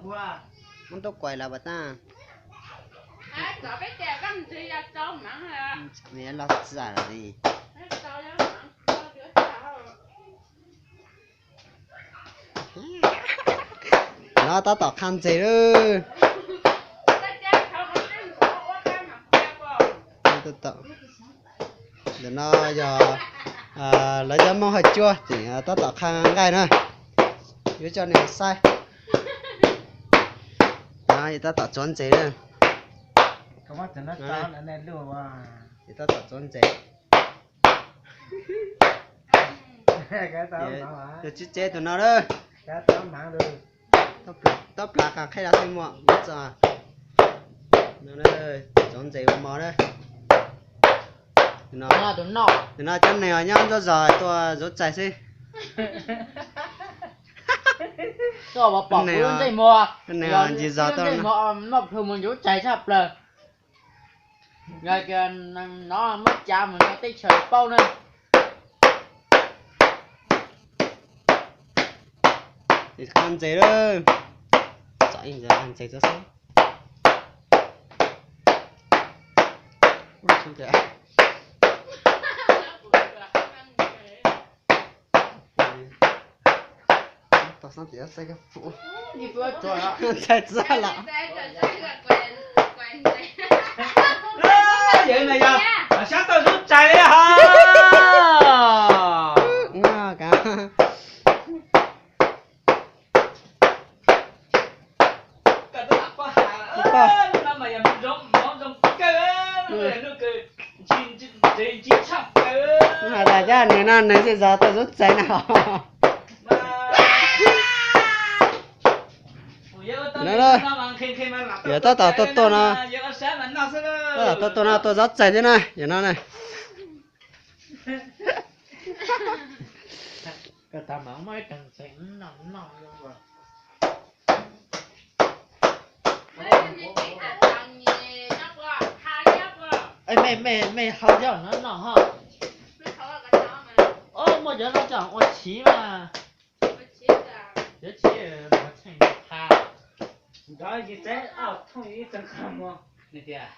Muab tuaj kuais los pas tag. Los txam li. No tab tom qha ntses lawm. Ntawm no yog lawv cov Hmoob Hawj Cuaj tseem tab tom qha nqaij na. Yuav coj nws saib. No tab tom txuav ntses na. Tab tom txuav ntses. Yog tsis tsev tus no lawm. Tab plav qas qheb los xwb muaj txo. Txuav ntses ua mov na. Tus no cov neeg nyob ntsuab zos tuaj zuv txais xwb. Neeg ncig zos tuaj noj plhu mus zuv txais tshaj plaws. Yog tias no muab cav mus rau teb chaws paub na. Qha ntses lawm. Txom ntses txog xwb. Ntxhais txaj los. Yog no yog sab toj zub txais li hos. Hais tias cov neeg no neeg zej zos tuaj zub txais na. Yog tab tom tuaj tuaj no, tab tom tuaj tuaj no tuaj zov txais thiab na, yog no na. Mej hau cov no noj ho. Muaj cov no coj ua chiv mas. Cov chiv mov tsheej qha. Nrov ib txeeg ib txeeg qha muag. Tias